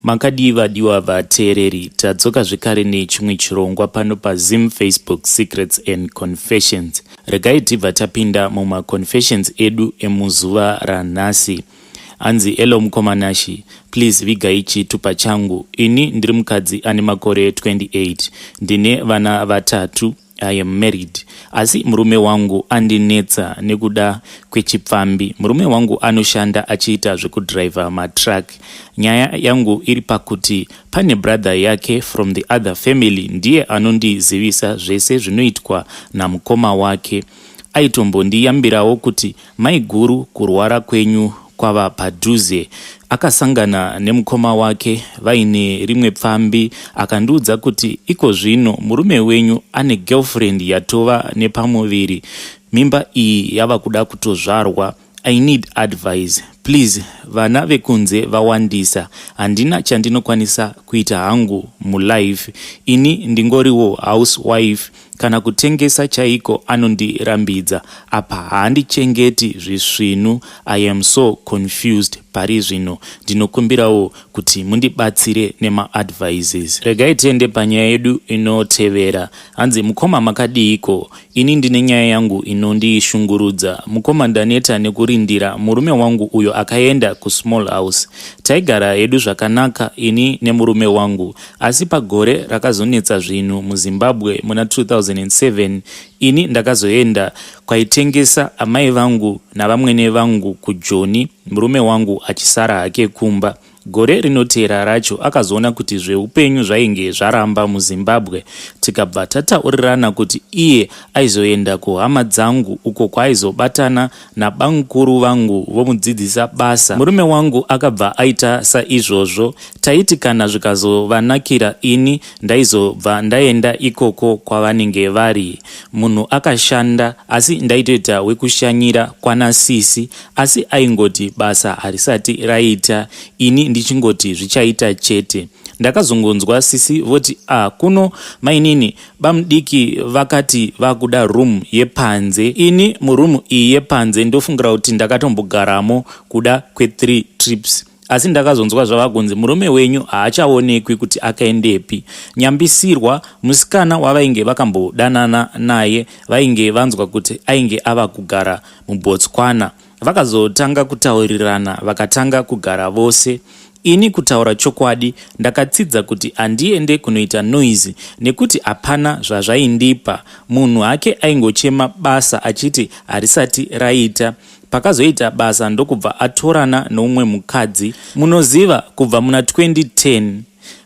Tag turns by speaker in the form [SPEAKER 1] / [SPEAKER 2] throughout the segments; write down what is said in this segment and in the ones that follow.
[SPEAKER 1] Makadii vadiwa vateereri, tadzoka zvekare nechimwe chirongwa pano paZim Facebook Secrets and Confessions. Regai tibva tapinda mumaconfessions edu emuzuva ranhasi. Hanzi hello mukoma Nashi, please vigai chitupa changu. Ini ndiri mukadzi ane makore 28, ndine vana vatatu. I am married asi murume wangu andinetsa nekuda kwechipfambi. Murume wangu anoshanda achiita zvekudriver matruck. Nyaya yangu iri pakuti pane brother yake from the other family ndiye anondizivisa zvese zvinoitwa namukoma wake. Aitombondiyambirawo kuti maiguru kurwara kwenyu kwava padhuze. Akasangana nemukoma wake vaine rimwe pfambi akandiudza kuti ikozvino murume wenyu ane girlfriend yatova nepamuviri. Mimba iyi yava kuda kutozvarwa. I need advice please, vana vekunze vawandisa, handina chandinokwanisa kuita hangu mulife. Ini ndingoriwo housewife, kana kutengesa chaiko anondirambidza, apa haandichengeti zvisvinu. I am so confused pari zvino, ndinokumbirawo kuti mundibatsire nemaadvices. Regai tiende panyaya yedu inotevera. Hanzi mukoma makadiiko? Ini ndine nyaya yangu inondishungurudza. Mukoma, ndaneta nekurindira murume wangu uyo akaenda kusmall house. Taigara hedu zvakanaka ini nemurume wangu, asi pagore rakazonetsa zvinhu muZimbabwe muna 2007 ini ndakazoenda kwaitengesa amai vangu navamwene vangu kuJoni, murume wangu achisara hake kumba. Gore rinotevera racho akazoona kuti zveupenyu zvainge zvaramba muZimbabwe, tikabva tataurirana kuti iye aizoenda kuhama dzangu uko kwaaizobatana nabamukuru vangu vomudzidzisa basa. Murume wangu akabva aita saizvozvo. Taiti kana zvikazovanakira ini ndaizobva ndaenda ikoko kwavanenge vari. Munhu akashanda asi ndaitoita wekushanyira kwana sisi, asi aingoti basa harisati raita, ini ndichingoti zvichaita chete. Ndakazongonzwa sisi voti a kuno mainini bamudiki vakati vakuda room yepanze. Ini muroom iyi yepanze ndofungira kuti ndakatombogaramo kuda kwe3 trips, asi ndakazonzwa zvava kunzi murume wenyu haachaonekwi kuti akaendepi. Nyambisirwa musikana wavainge vakambodanana naye, vainge vanzwa kuti ainge ava kugara muBotswana. Vakazotanga kutaurirana vakatanga kugara vose. Ini kutaura chokwadi ndakatsidza kuti handiende kunoita noise nekuti hapana zvazvaindipa. Munhu hake aingochema basa achiti harisati raita. Pakazoita basa ndokubva atorana noumwe mukadzi. Munoziva kubva muna 2010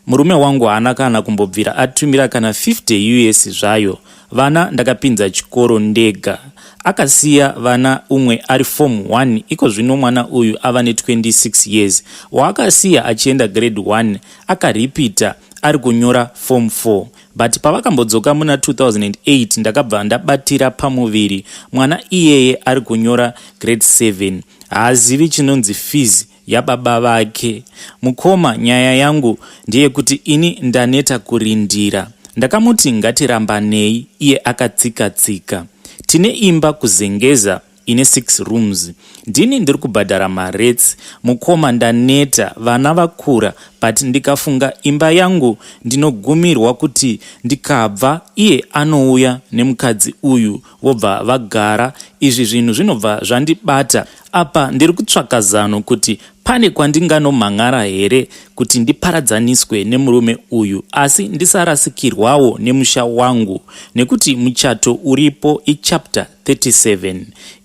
[SPEAKER 1] murume wangu haana kana kumbobvira atumira kana 50 US zvayo. Vana ndakapinza chikoro ndega. Akasiya vana umwe ari form 1, iko zvino mwana uyu ava ne26 years. Waakasiya achienda grade 1 akaripita ari kunyora form 4. But pavakambodzoka muna 2008 ndakabva ndabatira pamuviri. Mwana iyeye ari kunyora grade 7, haazivi chinonzi fees yababa vake. Mukoma, nyaya yangu ndeyekuti ini ndaneta kurindira. Ndakamuti ngatirambanei, iye akatsika-tsika. Tine imba kuZengeza ine 6 rooms, ndini ndiri kubhadhara marates. Mukoma, ndaneta, vana vakura, but ndikafunga imba yangu ndinogumirwa kuti ndikabva iye anouya nemukadzi uyu vobva vagara. Izvi zvinhu zvinobva zvandibata. Apa ndiri kutsvaka zano kuti pane kwandinganomhan'ara here kuti ndiparadzaniswe nemurume uyu, asi ndisarasikirwawo nemusha wangu nekuti muchato uripo ichapter 37.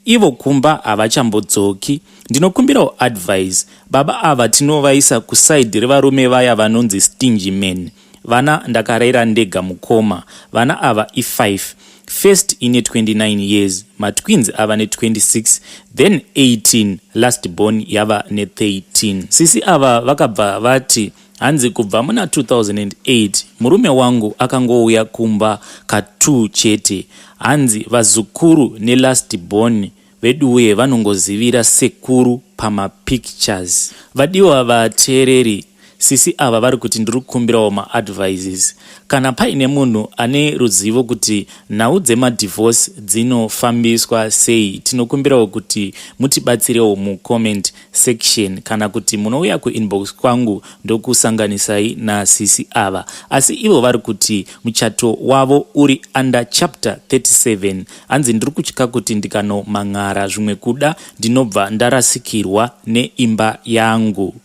[SPEAKER 1] Ivo kumba havachambodzoki. Ndinokumbirawo advice. Baba ava tinovaisa kuside revarume vaya vanonzi stingy men. Vana ndakarera ndega mukoma. Vana ava i5. First ine 29 years, matwins ava ne26, then 18, last born yava ne13. Sisi ava vakabva vati hanzi kubva muna 2008 murume wangu akangouya kumba ka2 chete. Hanzi vazukuru nelast born veduwe vanongozivira sekuru pamapictures. Vadiwa vateereri, Sisi ava vari kuti ndiri kukumbirawo maadvices. Kana paine munhu ane ruzivo kuti nhau dzemadivorce dzinofambiswa sei, tinokumbirawo kuti mutibatsirewo mucomment section kana kuti munouya kuinbox kwangu ndokusanganisai nasisi ava. Asi ivo vari kuti muchato wavo uri under chapter 37. Hanzi ndiri kutya kuti ndikanomhan'ara zvimwe kuda ndinobva ndarasikirwa neimba yangu.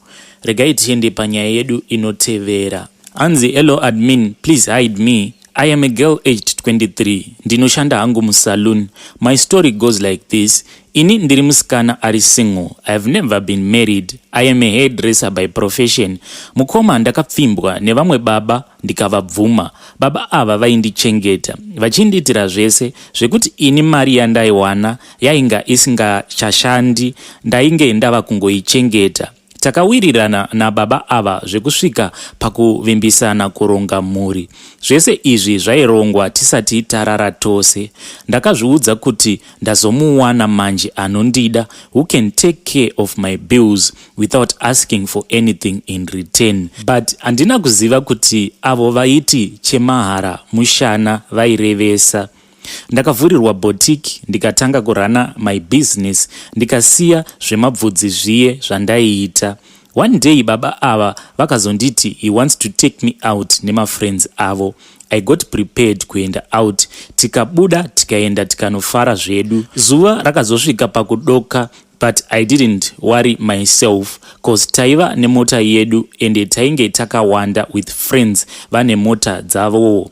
[SPEAKER 1] Regai tiende panyaya yedu inotevera. Hanzi, "Hello admin, please hide me. I am a girl aged 23. Ndinoshanda hangu musaloon. My story goes like this. Ini ndiri musikana ari single. I have never been married. I am a hairdresser by profession. Mukoma, ndakapfimbwa nevamwe baba ndikavabvuma. Baba ava vaindichengeta, vachindiitira zvese, zvekuti ini mari yandaiwana yainga isingachashandi, ndainge ndava kungoichengeta. Takawirirana nababa ava zvekusvika pakuvimbisana kuronga mhuri. Zvese izvi zvairongwa tisati tarara tose. Ndakazviudza kuti ndazomuwana manje anondida, who can take care of my bills without asking for anything in return. But handina kuziva kuti avo vaiti chemahara mushana vairevesa. Ndakavhurirwa boutique, ndikatanga kuruna my business, ndikasiya zvemabvudzi zviye zvandaiita. One day baba ava vakazonditi he wants to take me out nemafriends avo. I got prepared kuenda out, tikabuda, tikaenda tikanofara zvedu. Zuva rakazosvika pakudoka, but I didn't worry myself 'cause taiva nemota yedu ende tainge takawanda with friends vane mota dzavowo.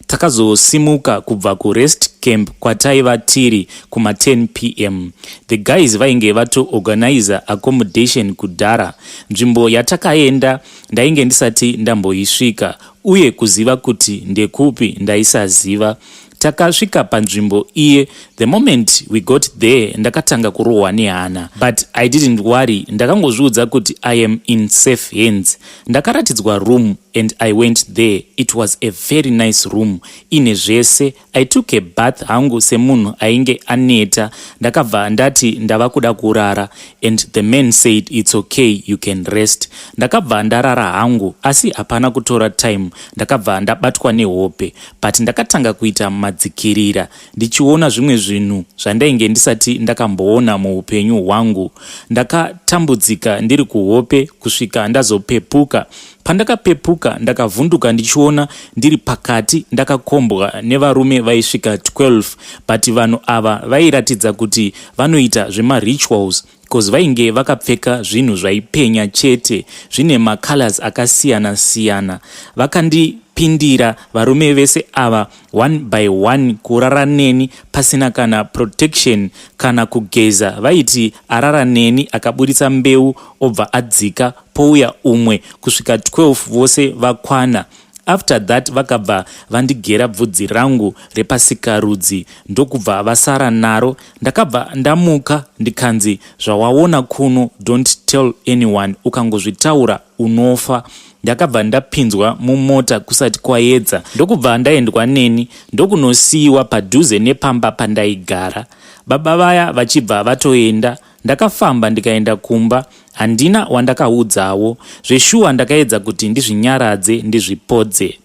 [SPEAKER 1] Takazosimuka kubva kurest camp kwataiva tiri kuma10 p.m. The guys vainge vatoorganiza accommodation kudhara. Nzvimbo yatakaenda ndainge ndisati ndamboisvika, uye kuziva kuti ndekupi ndaisaziva. Takasvika panzvimbo iye. The moment we got there, ndakatanga kurohwa nehana, but I didn't worry. Ndakangozviudza kuti I am in safe hands. Ndakaratidzwa room and I went there. It was a very nice room ine zvese. I took a bath hangu semunhu ainge aneta. Ndakabva ndati ndava kuda kurara and the man said, "It's okay, you can rest." Ndakabva ndarara hangu, asi hapana kutora time ndakabva ndabatwa nehope, but ndakatanga kuita madzikirira ndichiona zvimwe zvinhu zvandainge ndisati ndakamboona muupenyu hwangu. Ndakatambudzika ndiri kuhope kusvika ndazopepuka. Pandakapepuka, ndakavhunduka ndichiona ndiri pakati ndakakombwa nevarume vaisvika 12, but vanhu ava vairatidza kuti vanoita zvemarituals because vainge vakapfeka zvinhu zvaipenya chete, zvine macolors akasiyana-siyana. Vakandipindira varume vese ava one by one kurara neni pasina kana protection kana kugeza. Vaiti arara neni akaburitsa mbeu, obva adzika, pouya umwe, kusvika 12 vose vakwana. After that vakabva vandigera bvudzi rangu repasikarudzi, ndokubva vasara naro. Ndakabva ndamuka ndikanzi, "Zvawaona kuno, don't tell anyone. Ukangozvitaura unofa." Ndakabva ndapinzwa mumota kusati kwaedza, ndokubva ndaendwa neni, ndokunosiyiwa padhuze nepamba pandaigara, baba vaya vachibva vatoenda. Ndakafamba ndikaenda kumba. Handina wandakaudzawo. Zveshuwa ndakaedza kuti ndizvinyaradze, ndizvipodze.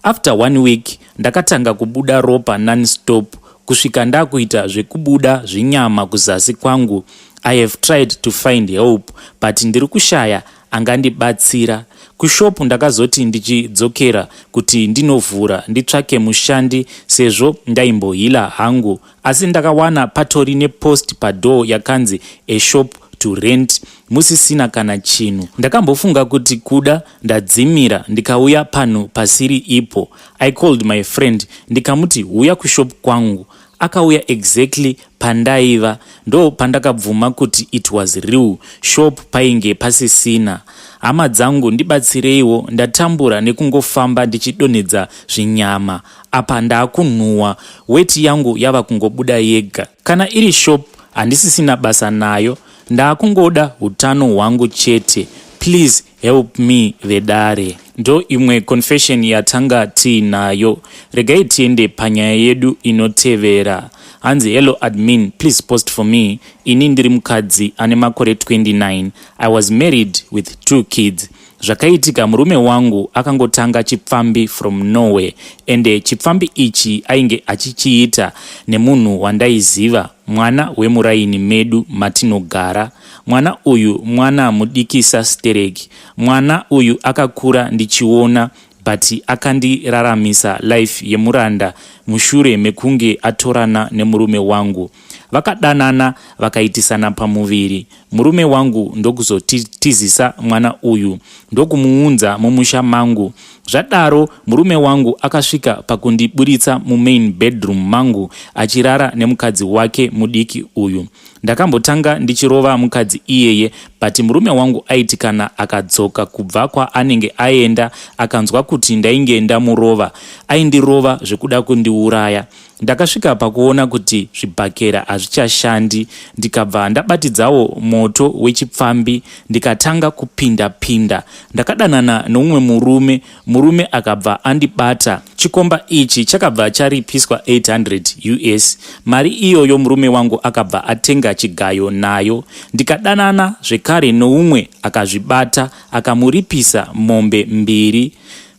[SPEAKER 1] After one week ndakatanga kubuda ropa nonstop kusvika ndakuita zvekubuda zvinyama kuzasi kwangu. I have tried to find help, but ndiri kushaya angandibatsira. Kushopu ndakazoti ndichidzokera kuti ndinovhura nditsvake mushandi, sezvo ndaimbohila hangu, asi ndakawana patori nepost padoor yakanzi "A shop to rent", musisina kana chinhu. Ndakambofunga kuti kuda ndadzimira ndikauya panhu pasiri ipo. I called my friend ndikamuti, "Huya kushop kwangu." Akauya exactly pandaiva. Ndo pandakabvuma kuti it was real. Shop painge pasisina. Hama dzangu, ndibatsireiwo. Ndatambura nekungofamba ndichidonhedza zvinyama. Apa ndaakunhuhwa, weti yangu yava kungobuda yega. Kana iri shop handisisina basa nayo, ndaakungoda utano hwangu chete. Please help me, vedare. Ndo imwe confession yatanga tiinayo. Regai tiende panyaya yedu inotevera. Hanzi, "Hello admin, please post for me. Ini ndiri mukadzi ane makore 29. I was married with two kids. Zvakaitika, murume wangu akangotanga chipfambi from nowhere, ende chipfambi ichi ainge achichiita nemunhu wandaiziva, mwana wemuraini medu matinogara. Mwana uyu mwana mudikisa stereki. Mwana uyu akakura ndichiona, but akandiraramisa life yemuranda mushure mekunge atorana nemurume wangu. Vakadanana, vakaitisana pamuviri, murume wangu ndokuzotizisa mwana uyu, ndokumuunza mumusha mangu. Zvadaro, murume wangu akasvika pakundiburitsa mumain bedroom mangu achirara nemukadzi wake mudiki uyu. Ndakambotanga ndichirova mukadzi iyeye, but murume wangu aiti kana akadzoka kubva kwaanenge aenda, akanzwa kuti ndainge ndamurova, aindirova zvekuda kundiuraya. Ndakasvika pakuona kuti zvibhakera hazvichashandi, ndikabva ndabatidzawo moto wechipfambi, ndikatanga kupinda pinda. Ndakadanana noumwe murume, murume akabva andibata. Chikomba ichi chakabva charipiswa 800 US. Mari iyoyo murume wangu akabva atenga chigayo nayo. Ndikadanana zvekare noumwe akazvibata, akamuripisa mombe mbiri.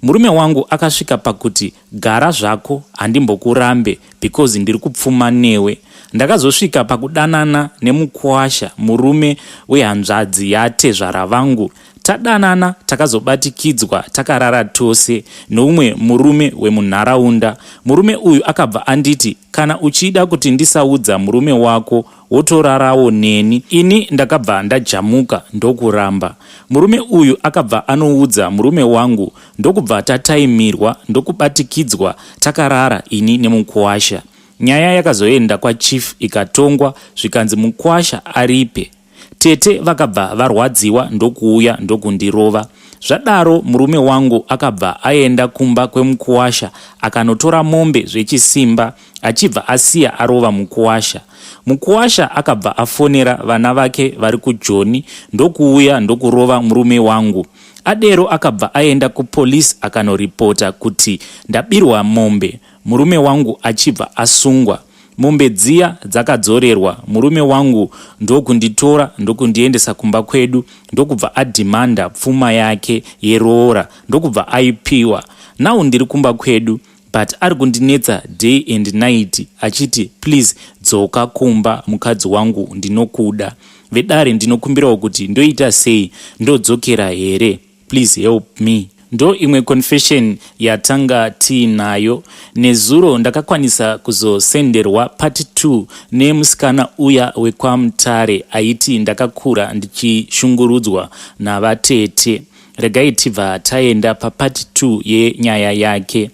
[SPEAKER 1] Murume wangu akasvika pakuti, "Gara zvako, handimbokurambe because ndiri kupfuma newe." Ndakazosvika pakudanana nemukwasha, murume wehanzvadzi yatezvara vangu. Tadanana, takazobatikidzwa takarara tose noumwe murume wemunharaunda. Murume uyu akabva anditi, "Kana uchida kuti ndisaudza murume wako, wotorarawo neni." Ini ndakabva ndajamuka ndokuramba. Murume uyu akabva anoudza murume wangu, ndokubva tataimirwa, ndokubatikidzwa takarara ini nemukwasha. Nyaya yakazoenda kwachief, ikatongwa, zvikanzi mukwasha aripe. Tete vakabva varwadziwa, ndokuuya, ndokundirova. Zvadaro, murume wangu akabva aenda kumba kwemukuwasha, akanotora mombe zvechisimba, achibva asiya arova mukuwasha. Mukuwasha akabva afonera vana vake vari kuJoni, ndokuuya, ndokurova murume wangu. Adero, akabva aenda kupolisi, akanoripota kuti ndabirwa mombe, murume wangu achibva asungwa. Mombe dziya dzakadzorerwa. Murume wangu ndokunditora, ndokundiendesa kumba kwedu, ndokubva adhimanda pfuma yake yeroora, ndokubva aipiwa. Now ndiri kumba kwedu, but ari kundinetsa day and night achiti, "Please dzoka kumba, mukadzi wangu, ndinokuda." Vedare, ndinokumbirawo kuti ndoita sei? Ndodzokera here? Please help me. Ndo imwe confession yatanga tiinayo nezuro. Ndakakwanisa kuzosenderwa part 2 nemusikana uya wekwaMutare aiti ndakakura ndichishungurudzwa navatete. Regai tibva taenda papart 2 yenyaya yake.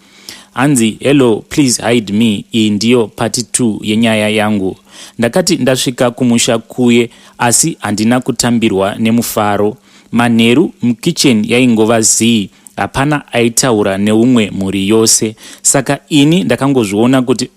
[SPEAKER 1] Hanzi, "Hello, please hide me. Iyi ndiyo part 2 yenyaya yangu. Ndakati ndasvika kumusha kuye, asi handina kutambirwa nemufaro. Manheru mukicheni yaingova zii, hapana aitaura neumwe mhuri yose. Saka ini ndakangozviona kuti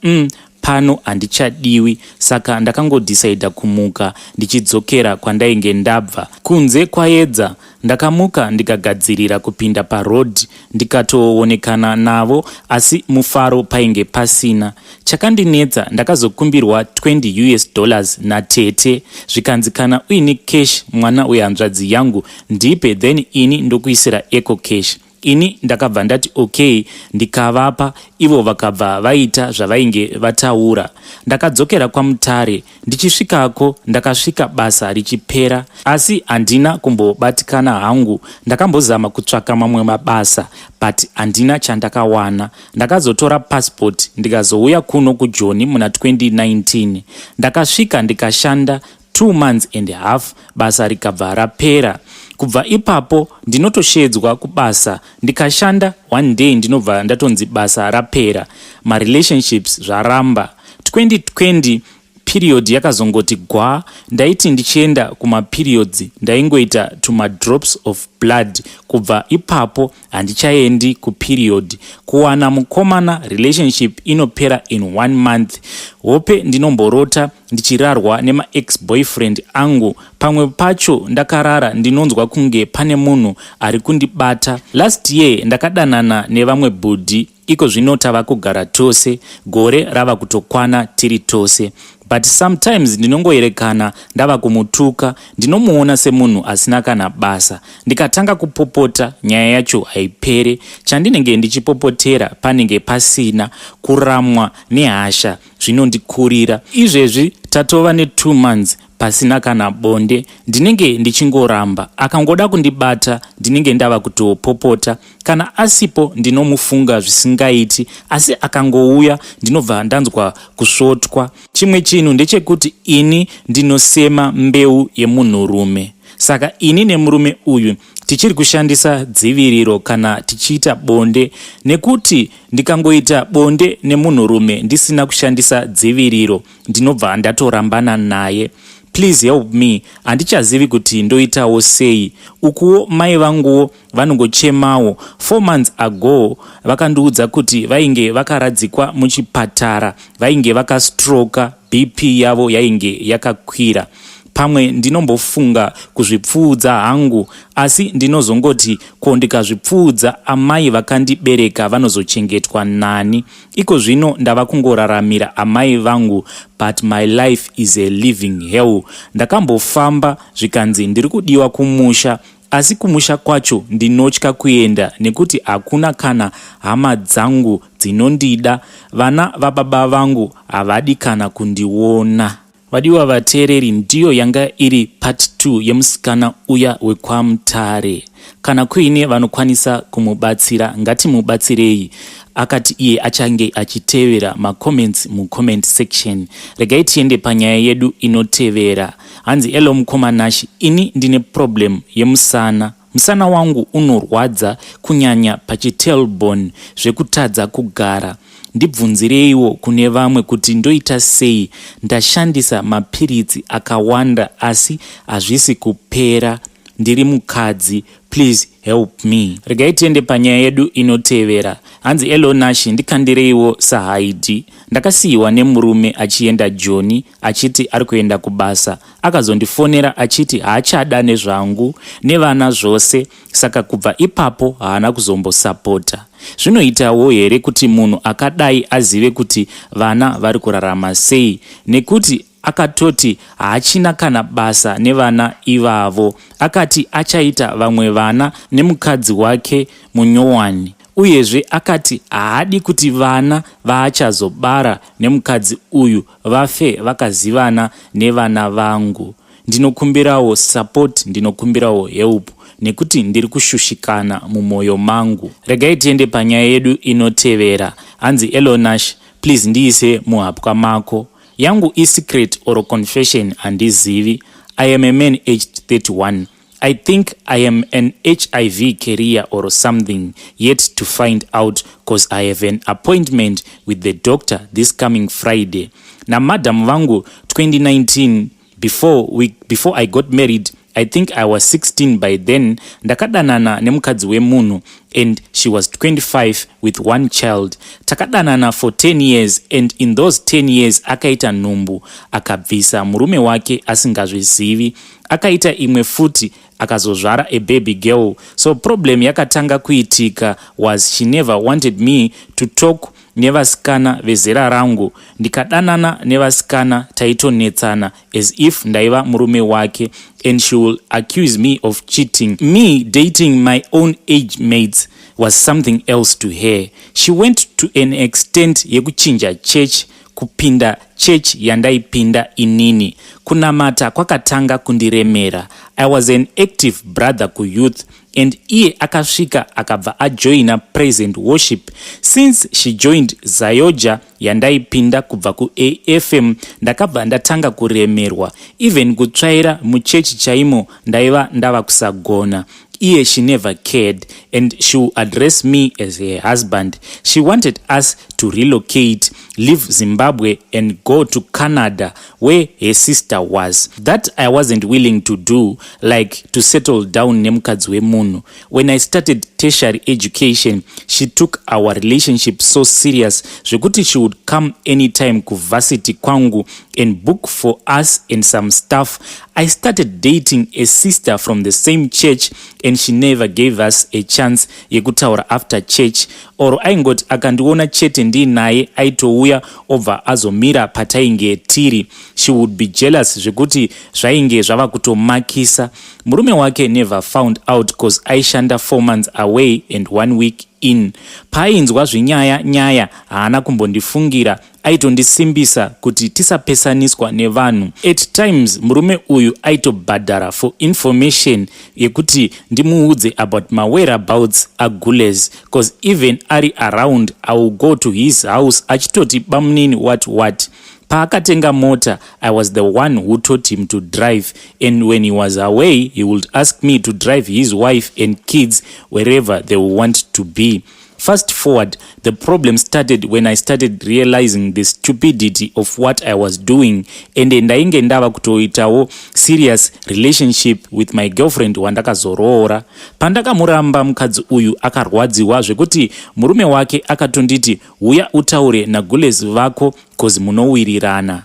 [SPEAKER 1] pano handichadiwi. Saka ndakangodhisaidha kumuka ndichidzokera kwandainge ndabva. Kunze kwaedza, ndakamuka, ndikagadzirira kupinda parodhi, ndikatoonekana navo, asi mufaro painge pasina. Chakandinetsa, ndakazokumbirwa 20 US dollars natete, zvikanzi, 'Kana uine cash, mwana wehanzvadzi yangu, ndipe, then ini ndokuisira EcoCash.' Ini ndakabva ndati okay, ndikavapa. Ivo vakabva vaita zvavainge vataura. Ndakadzokera kwaMutare. Ndichisvikako, ndakasvika basa richipera, asi handina kumbobatikana hangu. Ndakambozama kutsvaka mamwe mabasa, but handina chandakawana. Ndakazotora passport, ndikazouya kuno kuJoni muna 2019. Ndakasvika, ndikashanda 2 months and half, basa rikabva rapera. Kubva ipapo ndinotoshedzwa kubasa, ndikashanda one day, ndinobva ndatonzi basa rapera. Marelationships zvaramba. 2020 period yakazongoti gwa. Ndaiti ndichienda kumaperiods, ndaingoita tumadrops of blood. Kubva ipapo handichaendi kuperiod. Kuwana mukomana, relationship inopera in one month. Hope ndinomborota ndichirarwa nemaex boyfriend angu. Pamwe pacho ndakarara, ndinonzwa kunge pane munhu ari kundibata. Last year ndakadanana nevamwe bhudhi. Iko zvino tava kugara tose, gore rava kutokwana tiri tose. But sometimes ndinongoerekana ndava kumutuka, ndinomuona semunhu asina kana basa. Ndikatanga kupopota, nyaya yacho haipere. Chandinenge ndichipopotera panenge pasina. Kuramwa nehasha zvinondikurira. Izvezvi tatova ne2 months pasina kana bonde. Ndinenge ndichingoramba. Akangoda kundibata, ndinenge ndava kutopopota. Kana asipo, ndinomufunga zvisingaiti, asi akangouya, ndinobva ndanzwa kusvotwa. Chimwe chinhu ndechekuti ini ndinosema mbeu yemunhurume, saka ini nemurume uyu tichiri kushandisa dziviriro kana tichiita bonde, nekuti ndikangoita bonde nemunhurume ndisina kushandisa dziviriro, ndinobva ndatorambana naye. Please help me, handichazivi kuti ndoitawo sei. Ukuwo mai vanguwo vanongochemawo. 4 months ago vakandiudza kuti vainge vakaradzikwa muchipatara, vainge vakastroka, BP yavo yainge yakakwira. Pamwe ndinombofunga kuzvipfuudza hangu, asi ndinozongoti, ko ndikazvipfuudza, amai vakandibereka vanozochengetwa nani? Iko zvino ndava kungoraramira amai vangu, but my life is a living hell. Ndakambofamba zvikanzi ndiri kudiwa kumusha, asi kumusha kwacho ndinotya kuenda nekuti hakuna kana hama dzangu dzinondida. Vana vababa vangu havadi kana kundiona. Vadiwa vateereri, ndiyo yanga iri part 2 yemusikana uya wekwaMutare. Kana kuine vanokwanisa kumubatsira, ngatimubatsirei. Akati iye achange achitevera macomments mucomment section. Regai tiende panyaya yedu inotevera. Hanzi, "Hello mukoma Nashi, ini ndine problem yemusana. Musana wangu unorwadza kunyanya pachitailbone zvekutadza kugara. Ndibvunzireiwo kune vamwe kuti ndoita sei. Ndashandisa mapiritsi akawanda, asi hazvisi kupera. Ndiri mukadzi, please help me." Regai tiende panyaya yedu inotevera. Hanzi, "Hello Nashi, ndikandireiwo sahaidi. Ndakasiyiwa nemurume achienda Joni achiti ari kuenda kubasa. Akazondifonera achiti haachada nezvangu nevana zvose, saka kubva ipapo haana kuzombosapota. Zvinoitawo here kuti munhu akadai azive kuti vana vari kurarama sei? Nekuti akatoti haachina kana basa nevana ivavo. Akati achaita vamwe vana nemukadzi wake munyowani. Uyezve akati haadi kuti vana vaachazobara nemukadzi uyu vafe vakazivana nevana vangu. Ndinokumbirawo support, ndinokumbirawo help nekuti ndiri kushushikana mumwoyo mangu." Regai tiende panyaya yedu inotevera. Hanzi, "Hello Nash, please ndiise muhapwa mako. Yangu isecret or confession handizivi. I am a man aged 31. I think I am an HIV carrier or something, yet to find out, cause I have an appointment with the doctor this coming Friday. Namadam vangu 2019, before I got married, I think I was 16 by then, ndakadanana nemukadzi wemunhu and she was 25 with one child. Takadanana for 10 years and in those 10 years akaita nhumbu, akabvisa murume wake asingazvizivi. Akaita imwe futi, akazozvara a baby girl. So problem yakatanga kuitika was she never wanted me to talk nevasikana vezera rangu. Ndikadanana nevasikana, taitonetsana as if ndaiva murume wake and she will accuse me of cheating. Me dating my own age mates was something else to her. She went to an extent yekuchinja church, kupinda church yandaipinda inini. Kunamata kwakatanga kundiremera. I was an active brother kuyouth and iye akasvika akabva ajoina praise and worship. Since she joined ZAOGA yandaipinda kubva kuAFM, ndakabva ndatanga kuremerwa. Even kutsvaira muchechi chaimo ndaiva ndava kusagona. Iye she never cared and she will address me as her husband. She wanted us to relocate. Leave Zimbabwe and go to Canada, where her sister was. That I wasn't willing to do, like to settle down nemukadzi wemunhu. When I started tertiary education, she took our relationship so serious zvekuti she would come anytime kuvarsity kwangu and book for us and some stuff. I started dating a sister from the same church and she never gave us a chance yekutaura after church, or aingoti akandiona chete ndiinaye, aitouya obva azomira patainge tiri. She would be jealous zvekuti zvainge zvava kutomakisa. Murume wake never found out 'cause aishanda 4 months away and one week in. Paainzwa zvinyaya nyaya, haana kumbondifungira, aitondisimbisa kuti tisapesaniswa nevanhu. At times murume uyu aitobhadhara for information yekuti ndimuudze about mawhereabouts agules, 'cause even ari around, I will go to his house achitoti, "Bamunini, what what." Paakatenga mota, I was the one who taught him to drive, and when he was away, he would ask me to drive his wife and kids wherever they want to be. Fast forward, the problem started when I started realizing the stupidity of what I was doing, and ndainge ndava kutoitawo serious relationship with my girlfriend wandakazoroora. Pandakamuramba, mukadzi uyu akarwadziwa zvekuti murume wake akatonditi, "Uya utaure nagules vako, 'cause munowirirana."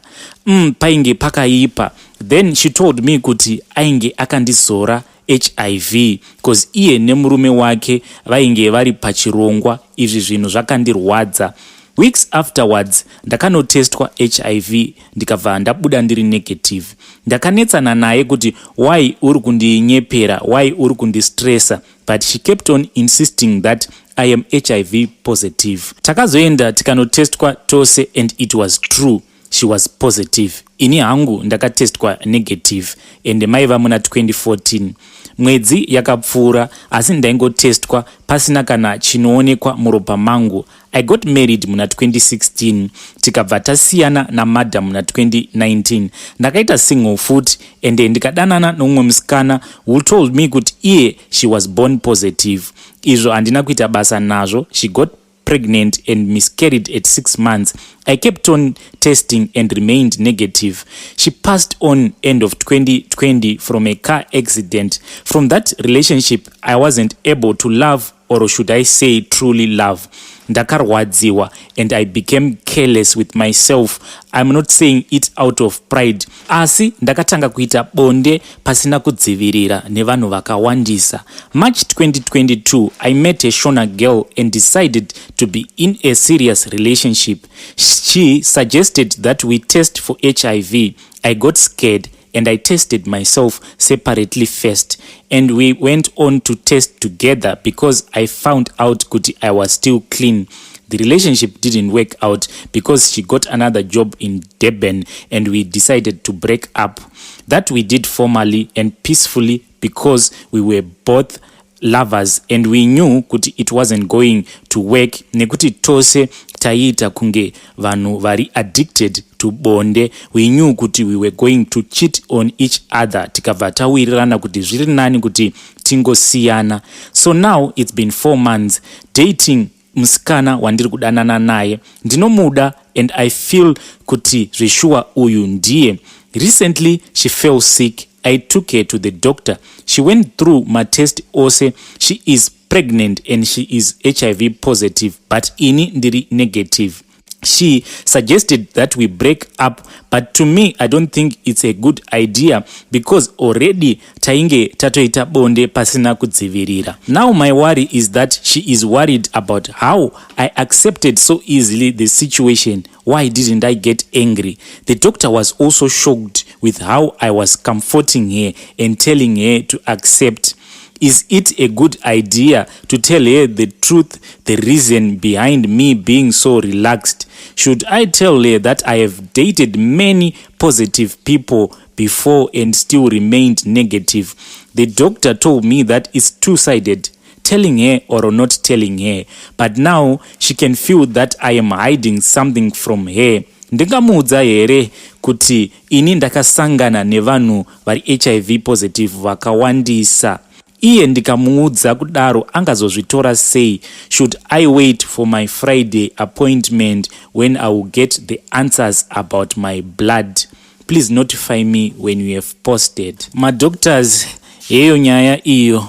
[SPEAKER 1] Painge pakaipa. Then she told me kuti ainge akandizora HIV, 'cause iye nemurume wake vainge vari pachirongwa. Izvi zvinhu zvakandirwadza. Weeks afterwards ndakanotestwa HIV, ndikabva ndabuda ndiri negative. Ndakanetsana naye kuti, "Why uri kundinyepera? Why uri kundistressa?" But she kept on insisting that I am HIV positive. Takazoenda tikanotestwa tose and it was true, she was positive. Ini hangu ndakatestwa negative, ende maiva muna 2014. Mwedzi yakapfuura, asi ndaingotestwa pasina kana chinoonekwa muropa mangu. I got married muna 2016, tikabva tasiyana namadam muna 2019. Ndakaita single futi, ende ndikadanana nomumwe musikana who told me kuti iye she was born positive. Izvo handina kuita basa nazvo. She got pregnant and miscarried at 6 months. I kept on testing and remained negative. She passed on end of 2020 from a car accident. From that relationship, I wasn't able to love, or should I say truly love. Ndakarwadziwa and I became careless with myself. I'm not saying it out of pride, asi ndakatanga kuita bonde pasina kudzivirira nevanhu vakawandisa. March 2022, I met a Shona girl and decided to be in a serious relationship. She suggested that we test for HIV. I got scared and I tested myself separately first, and we went on to test together because I found out kuti I was still clean. The relationship didn't work out because she got another job in Durban and we decided to break up. That we did formally and peacefully because we were both lovers and we knew kuti it wasn't going to work, nekuti tose taiita kunge vanhu vari addicted to bonde. We knew kuti we were going to cheat on each other. Tikabva tawirirana kuti zviri nani kuti tingosiyana. So now it's been 4 months dating musikana wandiri kudanana naye. Ndinomuda and I feel kuti zveshuwa uyu ndiye. Recently she fell sick. I took her to the doctor. She went through matest ose. She is pregnant and she is HIV positive, but ini ndiri negative. She suggested that we break up, but to me I don't think it's a good idea because already tainge tatoita bonde pasina kudzivirira. Now my worry is that she is worried about how I accepted so easily the situation. Why didn't I get angry? The doctor was also shocked with how I was comforting her and telling her to accept. Is it a good idea to tell her the truth, the reason behind me being so relaxed? Should I tell her that I have dated many positive people before and still remained negative? The doctor told me that it's two-sided, telling her or not telling her, but now she can feel that I am hiding something from her. Ndingamuudza here kuti ini ndakasangana nevanhu vari HIV positive vakawandisa? Iye ndikamuudza kudaro angazozvitora sei? Should I wait for my Friday appointment when I will get the answers about my blood? Please notify me when you have posted. Madoctors, heyo nyaya iyo.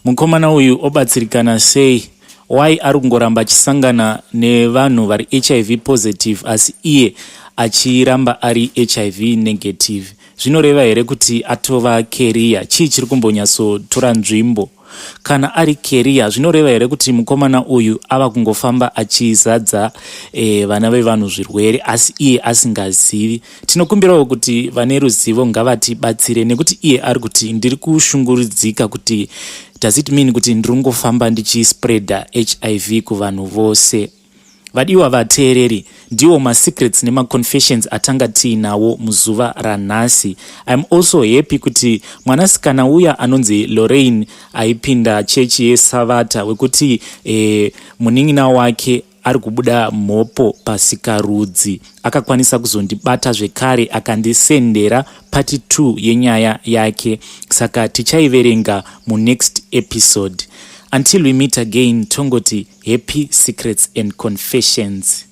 [SPEAKER 1] Mukomana uyu obatsirikana sei? Why ari kungoramba achisangana nevanhu vari HIV positive asi iye achiramba ari HIV negative? Zvinoreva here kuti atova carrier? Chii chiri kumbonyatsotora nzvimbo? Kana ari carrier, zvinoreva here kuti mukomana uyu ava kungofamba achizadza vana vevanhu zvirwere asi iye asingazivi? Tinokumbirawo kuti vane ruzivo ngavatibatsire, nekuti iye ari kuti ndiri kushungurudzika kuti does it mean kuti ndiri kungofamba ndichispreada HIV kuvanhu vose? Vadiwa vateereri, ndiwo masecrets nemaconfessions atanga tiinawo muzuva ranhasi. I am also happy kuti mwanasikana uya anonzi Lorraine aipinda chechi yeSavata wekuti munin'ina wake ari kubuda mhopo pasikarudzi akakwanisa kuzondibata zvekare akandisendera part 2 yenyaya yake, saka tichaiverenga munext episode. Until we meet again, tongoti happy secrets and confessions.